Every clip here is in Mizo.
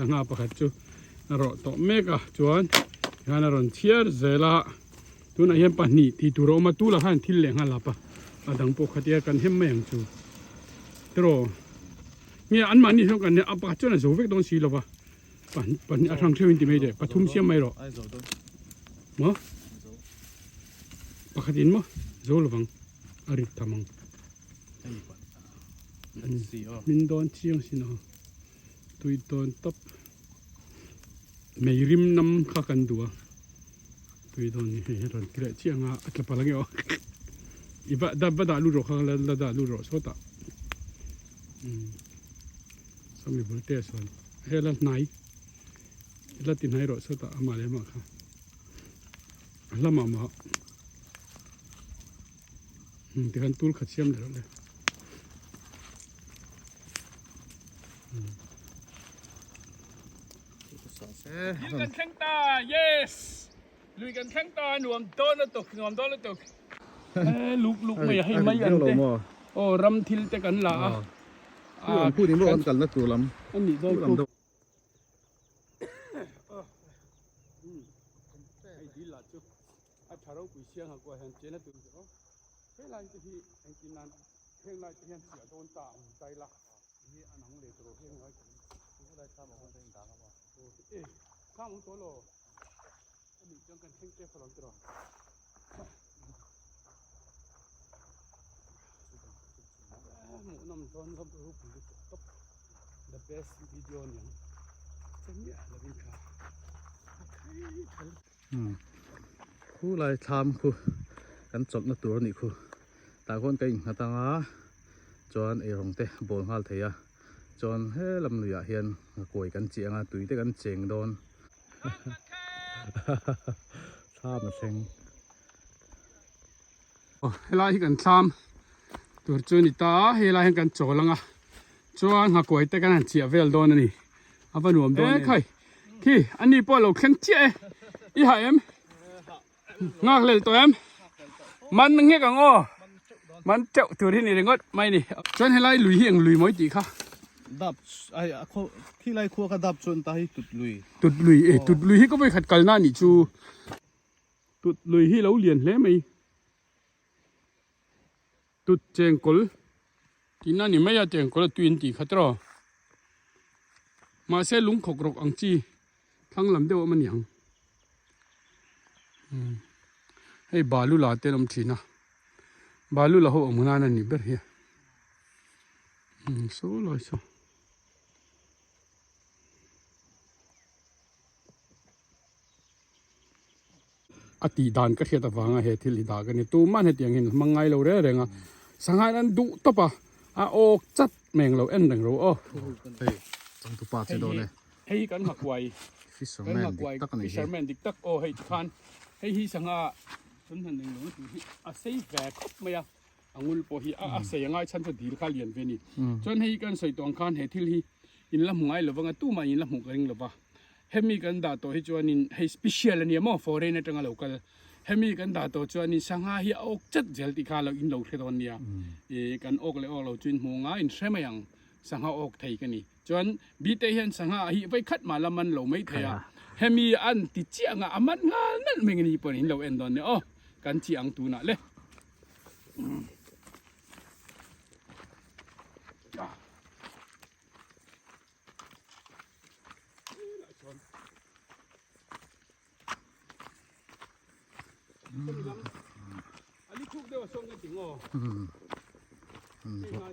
Sangha pakhat chu a rawh tawh mek a chuan tikhan a rawn chhiar zel a tunah hian pahnih tih tur a awm a tulah khan thil leh nghal ap a a dang pawh khatia kan hem mai ang chu tiraw nge anmahni hian kan a pakhat chuan a zo vek dawn si lova pahnih a hrang theuhin ti mai teh pathum siam mai rawh maw pakhat in maw zo lovang a rit tham ang min dawn chiang sin a. Tui dawn tawp mei rim nam kha kan duh a tui dawn ni hei rawn ti leh chiang a a tla palh ange aw i va da va dah lut rawh kha la la dah lut rawh sawtah umm sawmi bul te sawn hei la hnai la ti hnai rawh sawtah amah leh amah kha a hla mah mah umm tikhan tul khat siam leh rawh le. Lui kan thleng ta yes lui kan thleng ta nuam dawn lutuk nuam dawn lutuk e luk luk mai a hei mai an te aw ram thil te kan la a a khu ni maw kan kalna tur lam ani dawn khu hei dil lah chu a tha ropui siang ha kuah hian chena tur chu helai te hi engtin nan heng lai te hian chiah dawn ta ang tai la hi an ang leh tawh heng lai te hi thlam ang e thlam ang tawh lo ani chuan kan thleng tep alawm tiraw hmuhnawm dawn ropui lutuk tawp the best video niang che miah lovin kha a khai thal Khu lai thlam khu kan chawlhna tur a nih khu tah khuan ka innghat ang a chuan eirawng te bawl nghal thei a chuan he lam luiah hian kawi kan chiah ang a tui te kan cheng dawn thlam a thleng. Aw helai hi kan thlam tur chu a ni ta a helai hian kan chawl ang a chuan nghakuai te kan han chiah vel dawn a ni a va nuam dawn em khai khi ani pawh a lo thleng chiah e i hah em nghak hlel tawh em man nghek ang aw man teuh tur hi ni ringawt mai ni chuan helai lui hi eng lui mawi tih kha dap ai a khaw khi lai khua kha dap chuan ta hi tut lui tut lui e tut lui hi ka vawikhat kalna a nih chu. Tut lui hi lo lian hle mai. Tut chengkawl tihna ni mai a chengkawl a tui an tih kha tiraw. Mahse lungkhawk rawk ang chi thlang lam deuh a awm a ni ang. Hei balu la te an awm thin a, balu la ho awm nan a nih ber hi a. Saw lai saw. A tih dan ka hriat avanga he thil hi dah ka ni. Tuman hetiang hian hmang ngai lo reng reng a, sanghain an duh tawp a, a awk chat mai ang lo en reng ro aw. Hei changtupa che dawn e. Hei hi kan nghakuai Fisherman dik tak a ni hi. Fisherman dik tak aw hei tikhan hei hi sangha chun hnan eng lo na tur hi a sei ve khawp mai a, a ngul pawh hi a sei a ngai chhan chu dil kha a lian ve a ni. Chuan hei kan sawi tawh ang khan he thil hi in la hmu ngai lo vang a, tumah in la hmuh ka ring lo va. Hemi kan dah tawh hi chuanin hei special a nia maw foreign atanga lo kal hemi kan dah tawh chuanin sangha hi a awk chat zel tih kha lo in lo hre dawn nia ih kan awk leh awk lo chu in hmu nga in hre mai ang sangha awk thei ka ni chuan bite hian sangha hi vawi khat mah la man lo mai thei a hemi an ti chiah anga a man nghal nalh mai ni pawhin in lo en dawn nia aw kan chi ang tunah le.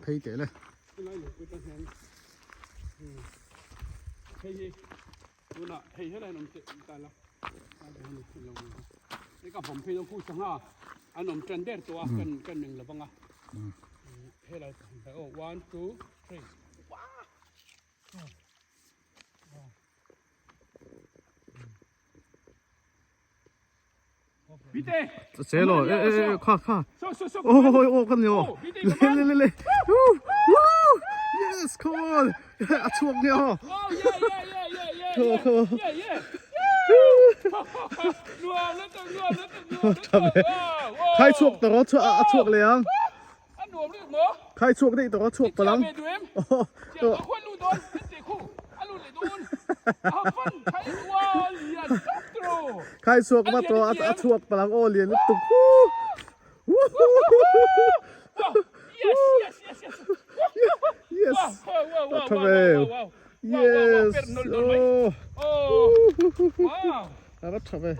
Phei teh le. Che lo e e e kha kha oh oh oh kan ni oh le le le le woo woo yes come on a chhuak ni oh come on come on khai chhuak ta ro a chhuak le ang Khai chhuak daih tawh a chhuak palh ang. A van thai wow lian tak tro. Khai chhuak vat rawh a chhuak palang aw lian lutuk hu. Yes yes yes yes. Yes. A tha ve. Yes. Oh. Wow. A va tha ve.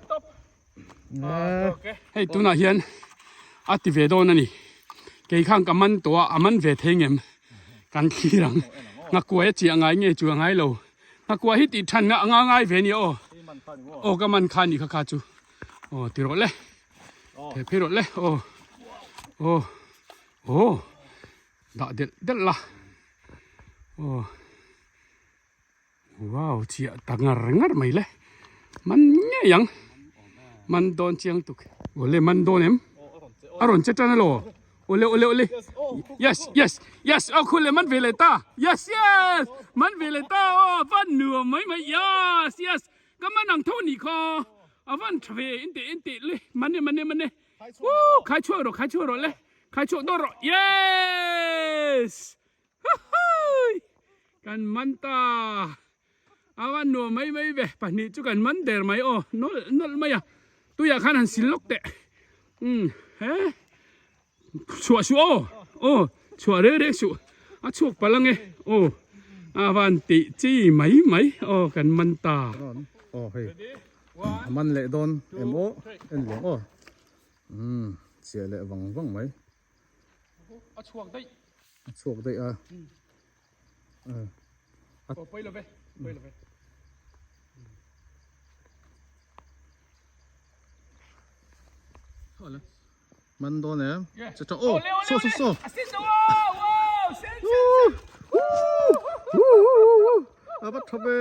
Top. Hei tunah hian a ti ve dawn a ni kei khan ka man tawh a a man ve thei ngem kan thlir ang nghakuai a chiah ngai nge chu a ngai lo nghakuai hi tih than a nga ngai ve nia aw aw ka man kha a nih kha kha chu aw ti rawh le thei phei rawh le aw aw aw dah delh delh la aw. Wow chiah ta ngar ngar mai le man ngei ang man dawn chiang tuk awle man dawn em a rawn che tan alo awle awle awle yes yes yes aw khul le man ve leh ta yes yes man ve leh ta aw van nuam mai mai yes yes ka man ang tho ni kha a van tha ve in teh in teh le man e man e man e woo khai chhuak rawh khai chhuak rawh le khai chhuak dawn rawh yes Kan man ta a va nuam mai mai ve pahnih chu kan man der mai aw nawlh nawlh mai a tuiah khan han sil lawk teh umm he chhuah suh aw aw chhuah reng reng suh a chhuak palh ange aw a van tih chi mai mai aw kan man ta. Aw hei a man leh dawn em aw en leh aw umm chiah leh vang vang mai. A chhuak daih. A chhuak daih a. Aw pawi lo ve, pawi lo ve. Man dawn em? Che tha aw, so so so. A sin lo aw, wow, sen sen sen. A va tha ve.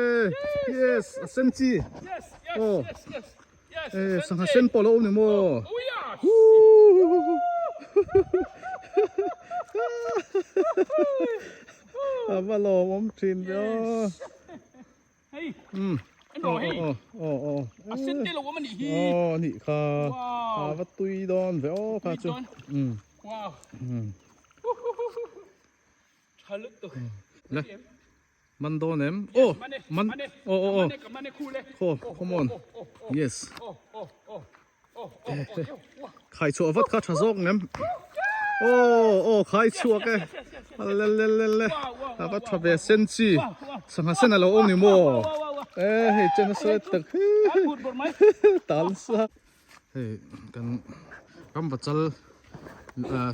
Yes, a sen chi. Yes, yes, yes, yes. Eh, sangha sen pawh lo awm ni maw? A va lawm awm thin ve aw. Umm. Aw aw aw aw. A sen te lo awm a nih hi. Aw a nih kha. A va tui dawn ve aw kha chu. Umm. Wow. Umm. Tha lutuk. Le. Man dawn em? Aw! Man! Aw aw aw! Khaw, come on! Yes! Khai chhuah vat kha tha zawk ngem? Aw aw khai chhuak e! Le le le le! A va tha ve sen chi! Sangha sen a lo awm ni maw? E hei chen a sawi tak hi! Tal sa! Hei kan ramvachal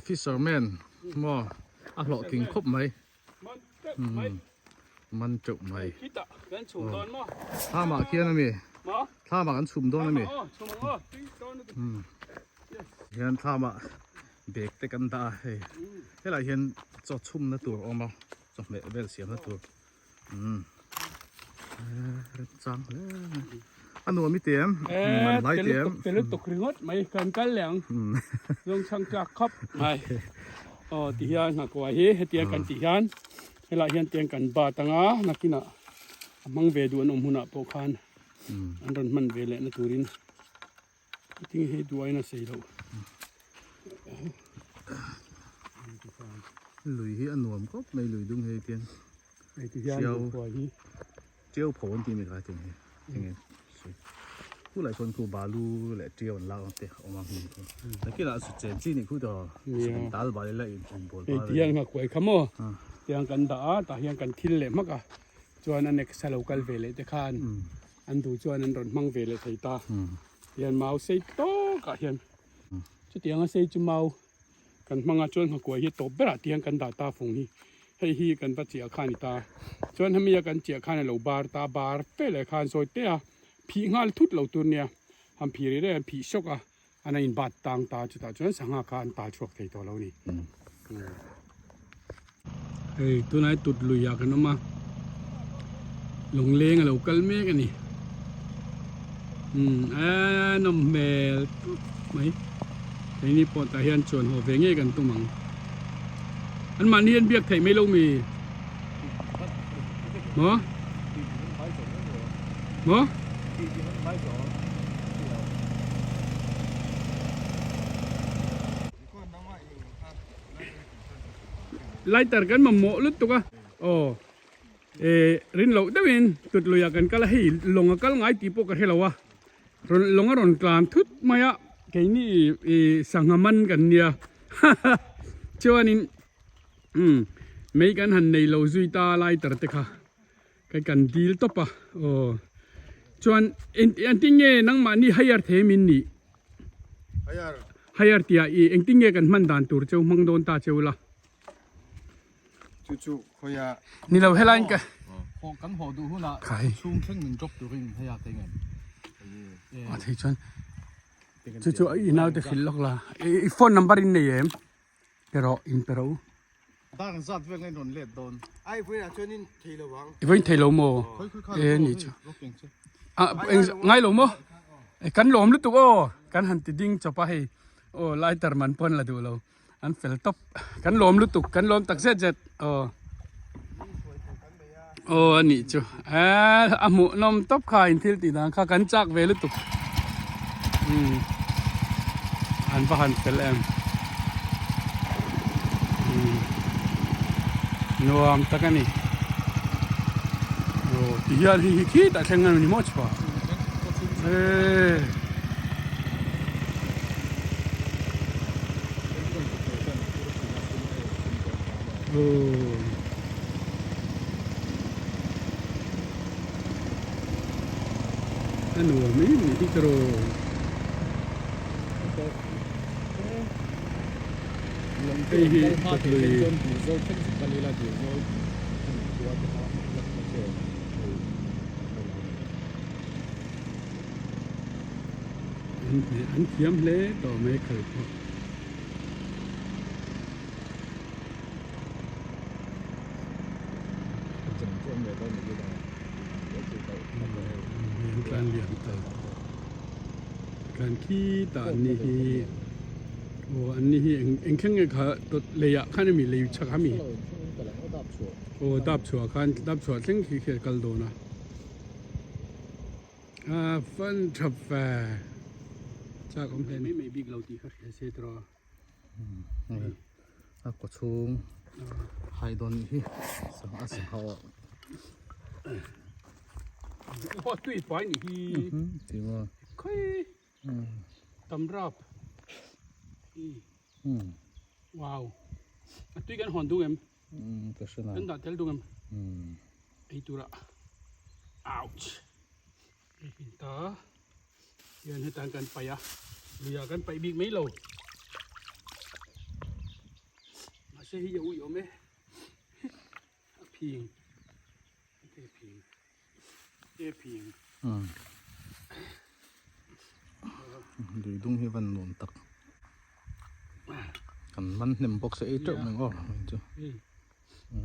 fisherman maw a hlawhtling khawp mai. Man teuh mai. Thlamah khian ami? Thlamah kan chhum dawn ami? Hian thlamah bag te kan dah a hei. Helai hian chaw chhumna tur a awm a, chawhmeh vel siamna tur. Remchang hle mai. A nuam i ti em? Man hlai ti em? Te lutuk ringawt mai kan kal leh ang. Zawng chhang tlak khawp mai. Aw ti hian nghakuai hi hetiang kan tih hian helaiah hian tiang kan bat anga nakinah a hmang ve duh an awm hunah pawh khan an rawn hman ve lehna turin Tin hei duain a sei loh. Lui hi a nuam khawp mai lui dung hei tian. Hei ti hian lungkhuai hi. Tiau pho an ti mi kha tiang hi. Enge sui. Khu lai sawn khu balu leh tiau an lak ang te awm a hmun khu. Nakinah su chen chi ni khu to kan tal bal ila in in bawl Hei ti hian nghakuai kha maw. Tiang kan dah a tah hian kan thil leh hmak a. Chuan a next a lo kal ve leh te khan. An duh chuan an rawn hmang ve leh thei ta. Tihian mau sei tawkah hian chutiang a sei chu mau kan hmang a, chuan nghakuai hi tawp berah tihian kan dah ta fung hi. Hei hi kan va chiah kha a ni ta. Chuan hemi a kan chiah khan a lo bar ta, bar fe leh khan sawi teh a, phih nghal thut lo tur nia. Han phih rih rih a, an phih sawk a, an a inbat tang ta, chutah chuan sangha kha an tal chhuak thei tawh lo a ni. Hei tunai tut lui ah kan awm a lungleng a lo kal mek a ni umm a nawm hmel tawp mai keini pawh tah hian chuan haw ve ngei kan tum ang an mahni an biak theih mai lo mi maw maw. Lighter kan mamawh lutuk a aw. E rin loh deuhin tut luiah kan kal a, hei lawng a kal ngai tih pawh ka hre lo a, rawn lawng a rawn tlan thut mai a, keini ih sangha man kan nia haha chuanin umm mei kan han nei lo zui ta lighter te kha ka kan dil tawp a aw chuan engtin nge nangmahni hire thei min nih hire tih ah ih engtin nge kan hman dan tur cheu hmang dawn ta cheu la. Chu chu khawiah Ni lo helai in ka Haw kan haw duh hunah Khai. chhung thleng min drop turin hei a teng em? A thei chuan chu chu i naute hrilh lawk la i phone number in nei em? Pe rawh in pe rawh u. Dar an zat vel ngain rawn let dawn. Ai vawiinah chuan in thei lo ang. I vawiin thei lo maw? Khawi khawi kha E ni chu. Rawk eng che. A eng ngai lo maw? Kan lawm lutuk aw kan han ti ding chawp a hei aw lighter man pawn la duh lo. An fel tawp. Kan lawm lutuk, kan lawm tak zet zet. Aw. Aw a nih chu. Eh a hmuh nawm tawp kha in thil tih dan kha kan chak ve lutuk. Umm. An va han fel em. Umm. Nuam tak a ni. Aw ti hian hei hi khitah thleng a ni maw chhuah. Eh. A nuam em ni hi tiraw hei hi kawtlui An thiam hle tawh mai khal pawh. An tlan liam ta. Tlan khi ta an ni hi. Aw an ni hi eng thleng nge kha leiah khan ami lei chhak ami. Aw dap chhuah khan dap chhuah thleng khi khi a kal dawn a. A fan tha ve chak awm hle mai mai bik lo tih ka hria se tawh a kaw chhung hai dawn nih hi sangha a sangha aw aw tui pai nih hi ti maw khawi tam rap wow a tui kan hawn dung em ka hre kan dah tel dung em ei tura ouch hei hin ta hian hetan kan paih a luiah kan paih bik mai lo mahse hei a ui awm e a phing a phing a phing lui dung hi van nuam tak kan man hnem bawk se ei teuh mai aw chu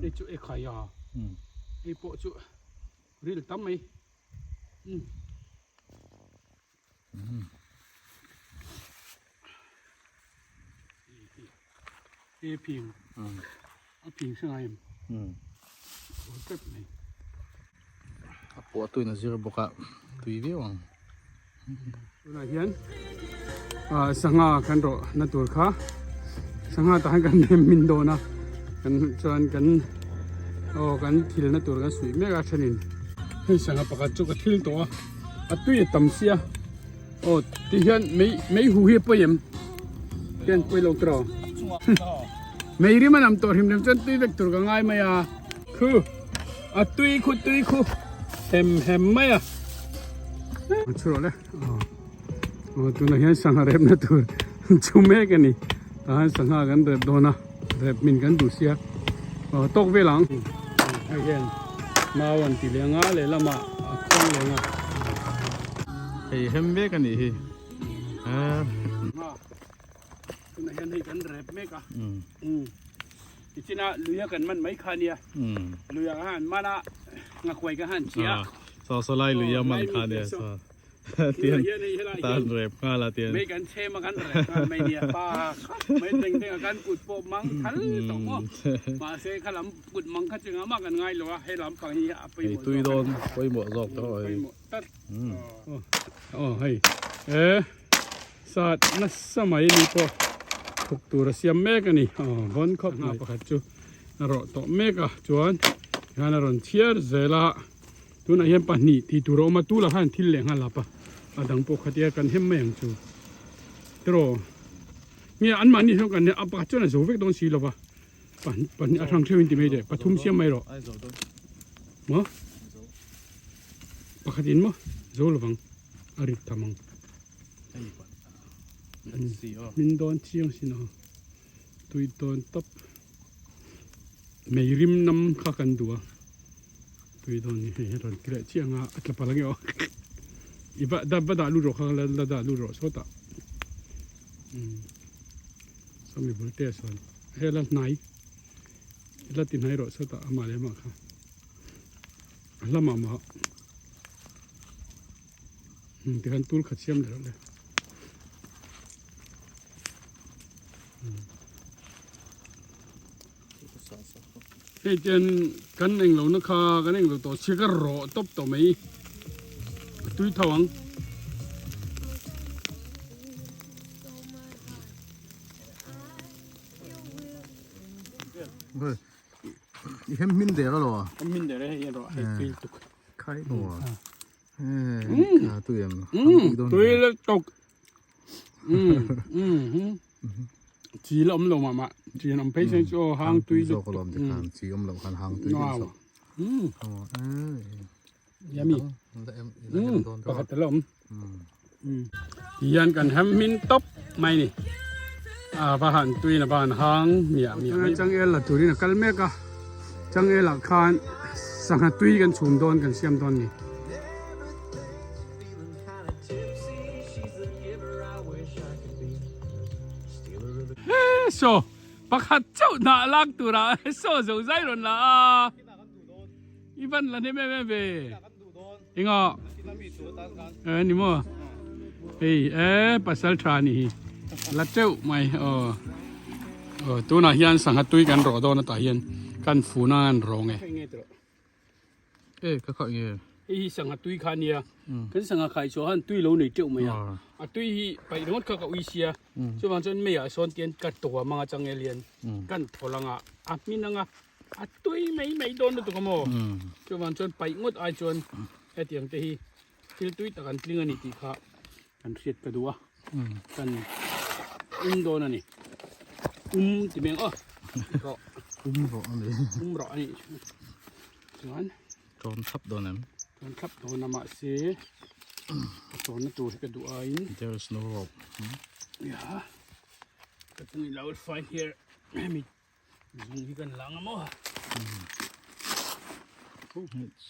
hei chu e khai a hei pawh chu ril tam mai e phing a phing hre ngai em aw tep mai a pawh tuin a zir bawk a tui viau ang tunah hian sangha kan rawh na tur kha sangha tah hian kan nem min dawn a kan chuan kan aw kan thil na tur kan suih mek a thenin hei sangha pakhat chu ka thil tawh a a tui a tam sia aw ti hian mei mei hu hi a pawi em hian pawi lo tawh mei rim a nam tawh hrim hrim chuan tui vek tur ka ngai mai a khu a tui khu tui khu hem hem mai a a chhuah le aw tunah hian sangha rep na tur chu mek a ni tah hian sangha kan rep dawn a rep min kan duh sia aw tawk vel ang hei hian mau an ti leh anga lehlamah a khawng leh anga hei hem vek a nih hi tunah hian hei kan rep mek a tichina luia kan man mai kha nia luia ka han man a ngakuai ka han chhia saw saw lai luia man kha nia saw tian tan rep nghal a tian mei kan chhem a kan rep nghal mai nia pa mai teng teng a kan kut pawh mang thal tawh maw mahse kha lam kut mang kha chu engah mah kan ngai lo a he lam pang hi a pawimawh zawk tui dawn pawimawh zawk tawh pawimawh tlat aw hei e Sat nasa mai ni pawh thawk tur a siam mek a ni. Aw vawn khawp mai pakhat chu a rawh tawh mek a chuan. Hian a rawn chhiar zel a, tunah hian pahnih tih tur a awm a, tulah khan thil leh nghal ap a, a dang pawh khatia kan hem mai ang chu. Tiraw? Nge anmahni hian kan a pakhat chuan a zo vek dawn si lo va, pahnih a hrang theuhin ti mai teh, pathum siam mai rawh. Maw? Pakhat in maw? Zo lovang, a rit tham ang. Min dawn chiang sin a, tui dawn tawp. Mei rim nam kha kan duh a, tui dawn ni hei rawn ti leh chiang a, a tla palh ange aw. I va da va dah lut rawh kha la la dah lut rawh sawtah. Sawmi bul te sawn hei la hnai la ti hnai rawh sawtah amah leh amah kha a hla mah mah tikhan tul khat siam leh rawh le. Hei chuan kan englo na kha kan englo tawh si ka rawh tawp tawh mai a tui tho ang. I hem hmin der alo a. Hem hmin der e hei rawh hei tui tuk. Khai maw. Tui em. Tui le tuk. Chi la awm lo mah mah chi an awm phei se chu aw hang tui zawk alawm ti khan chi awm loh khan hang tui deuh zawk yummy pakhat ala awm tihian kan hem hmin tawp mai ni a va han tui na va han hang miah miah mai changel la turin a kal mek a changel ah khan sangha tui kan chhum dawn kan siam dawn ni. Saw pakhat chauh hnah lak turah saw zo zai rawn la a i van la hnem em em ve enga e ni maw hei e pasal tha ni hi la teuh mai aw aw tunah hian sangha tui kan rawh dawn atah hian kan funa an rawng e. E ka kha nge. Hei hi sangha tui kha ania. Kan sangha khai chhuah khan tui lo nei teuh mai a. A tui hi paih ringawt kha ka ui sia. Chuvang chuan meiah sawn tian ka tuam anga changel hian kan thawl anga a hmin anga a tui mai mai dawn lutuk a maw. Chuvang chuan paih ngawt ai chuan hetiang te hi thil tui tak an tling a ni tih kha kan hriat ka duh a. Kan um dawn a ni. Um ti meng aw. Rawh. Um rawh a ni. Um rawh a ni. Chuan. Tawn thlap dawn em? Tawn thlap dawn a mahse a tawnna tur hi ka duh aiin. There is no rope. Yeah. Ka tungin I will find here. Hemi zung hi kan lang a maw. It's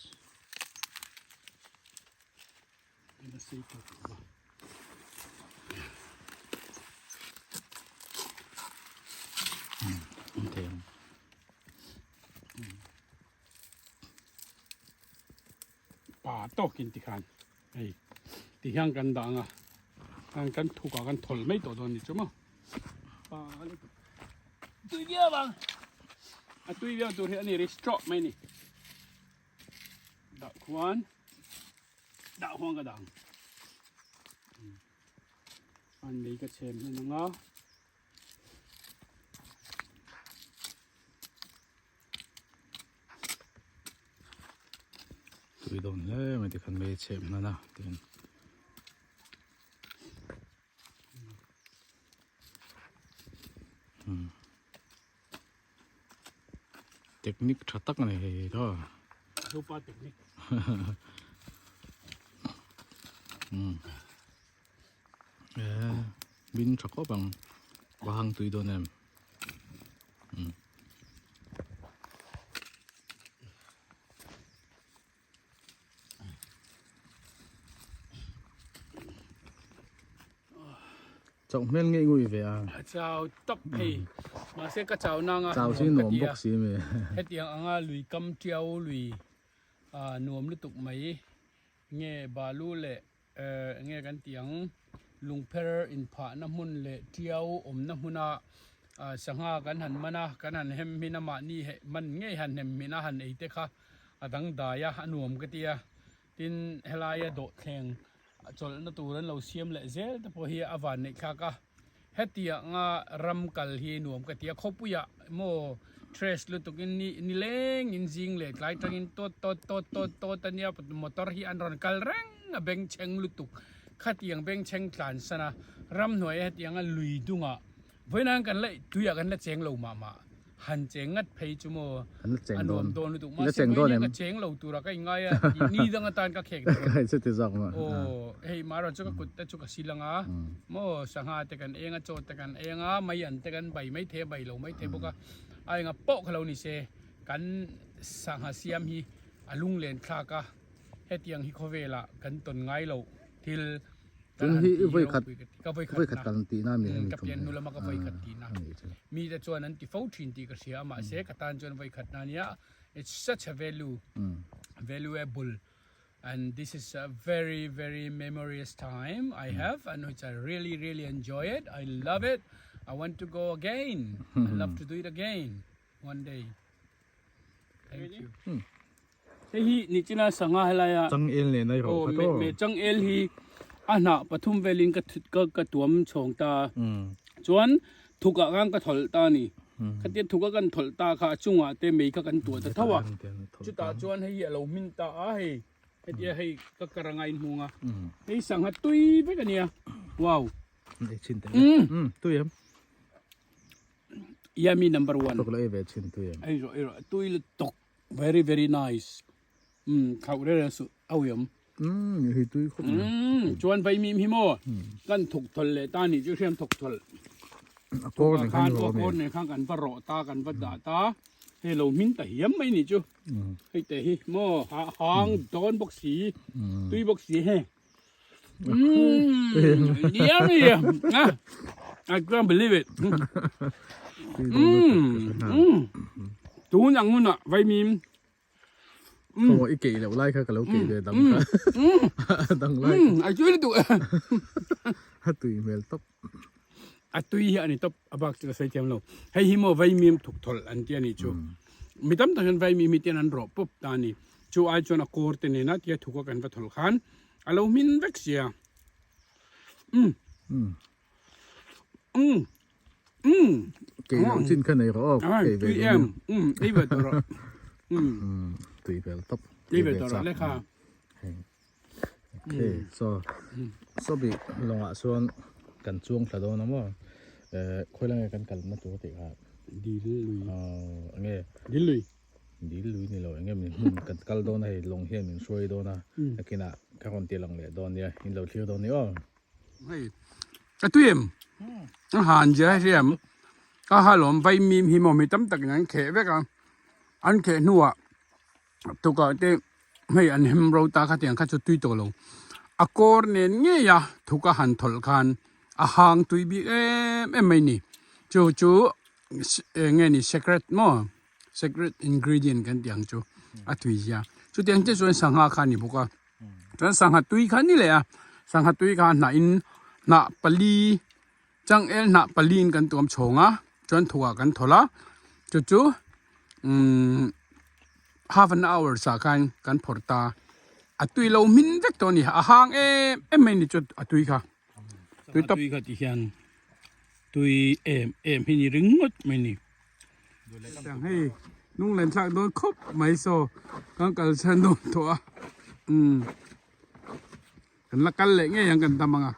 Pa tawkin ti khan hei ti hian kan dah ang a khan kan thuk ah kan thawl mai tawh dawn ni chu maw pa tui viau ang a tui viau tur hi a ni ri straw mai ni. Dah khuan dah huang ka dang an lei ka chhem hman anga tui dawn hle mai tikhan mei chhem hman a tin Technique tha tak a ni hei tho. Zopa technique. Eh, bin tha khawp ang. Va hang tui dawn em. Chauh hmel ngei ngui ve a. A chau tawp phei. Mahse ka chau nang a. Chau si nuam bawk si mi. Hetiang anga lui kam tiau lui nuam lutuk mai nge balu leh nge kan tih ang lungpher inphahna hmun leh tiau awmna hmuna sangha kan han man a, kan han hem hmin a mahni man ngei han hem hmin a han ei te kha a dangdai a, a nuam ka ti a. Tin, helaia dawhthleng chawlhna tur an lo siam leh zel te pawh hi a van neih thlak a. Hetianga ram kal hi nuam ka ti a, khawpuiah maw Stress lutuk in ni nileng in zing leh tlai tangin tawt tawt tawt tawt tawt a nia motor hi an rawn kal reng a bengchheng lutuk khatiang bengchheng tlan san a ramhnuai a hetiang a lui dungah vawiin ah kan la tuiah kan la cheng lo mah mah han cheng ngat phei chu maw a nuam dawn lutuk mahse vawiin hian ka cheng lo turah ka inngai a ni dang atan ka khek dawn aw hei marawh chu ka kut te chu ka sil ang a maw sangha te kan eng a chaw te kan eng a mai an te kan bai maithei a bai lo maithei bawk a. A enga pawh kha lo ni se, kan sangha siam hi a lunglen thlak a, hetiang hi khawvelah kan tawn ngai loh thil kan han ti ropui ka ti, ka vawikhat na, ka pian hnu lama ka vawikhat tihna, mite chuan an ti fo thin tih ka hria a, mahse ka tan chuan vawikhat na nia, it's such a value, valuable and this is a very very memorious time I have and which I really really enjoy it I love it I want to go again I love to do it again one day thank you hei hi nichina sangha helai a changel nen a rawh kha to me changel hi a hnah pathum velin ka ka ka tuam chhawng ta chuan thukah khan ka thawlh ta a ni khatia thuka kan thawlh ta kha a chungah te mei kha kan tuah ta tho a chutah chuan hei hi a lo hmin ta a hei hetia hei ka kar anga inhmung a hei sangha tui vek a nia wow ei chin te tui em yummy number 1 tok lo ei ve chin tui em ei ro ei ro tui lutuk very very nice khauh reng reng suh a uiawm. Umm hei tui khawp mai. Umm chuan vaimim hi maw kan thawk thawlh leh ta nih chu hriam thawk thawlh. A kawr nen khan rawh a kawr nen khan kan va rawh ta kan va dah ta hei lo hmin ta hiam mai nih chu hei te hi maw hang dawn bawk si tui bawk si he. Umm yummy I can't believe it. Umm tun ang hunah vaimim Khaw i keih loh lai kha ka lo keih ve dang kha. A dang lai. A tui lutuk. A tui hmel tawp. A tui hi a ni tawp a bak chu ka sawi thiam lo. Hei hi maw vaimim thuk thawlh an ti a nih chu. Mi tam tak hian vaimim hi tian an rawh pawp ta a ni. Chu ai chuan a kawr te nena tia thuk a kan va thawlh khan a lo hmin vek sia. Umm. Umm. Umm. Kei lo chin kha nei rawh aw. Kei ve tui em. Umm ei ve tawh rawh. Umm tui vel tawp. Ei ve tawh rawh le kha. Okay so so bi lawngah chuan kan chuang thla dawn a maw eh khawi lai nge kan kalna tur tih kha dil lui enge dil lui dil lui ni lo enge min hmun kan kal dawn a hei lawng hian min hruai dawn a nakinah ka rawn ti lang leh dawn nia in lo thlir dawn ni aw. Hei a tui em a han zia hriam ka ha lawm vaimim hi maw mi tam tak in an kheh vek a an kheh hnuah tukah te hei an hem ro ta kha tiang kha chu tui tawh lo a kawr nen ngei a thuk a han thawlh khan a hang tui bik em em mai ni chu chu eng nge ni secret maw secret ingredient kan tih ang chu a tui zia chutiang te chuan sangha kha a ni bawk a. Chuan sangha tui kha ni leh a, sangha tui kha hnah in hnah pali changel hnah pali in kan tuam chhawng a, chuan thukah kan thawlh a, chu chu umm half an hour ah khan kan phawrh ta, a tui lo hmin vek tawh a ni, a hang em em mai a ni chu a tui kha, tui tawp kha ti hian tui em em hi ni ringawt mai a ni. Tiang hei nung len thlak dawn khawp mai saw kan kal chhan dawn tawh a umm kan la kal leh ngei ang kan tam ang a.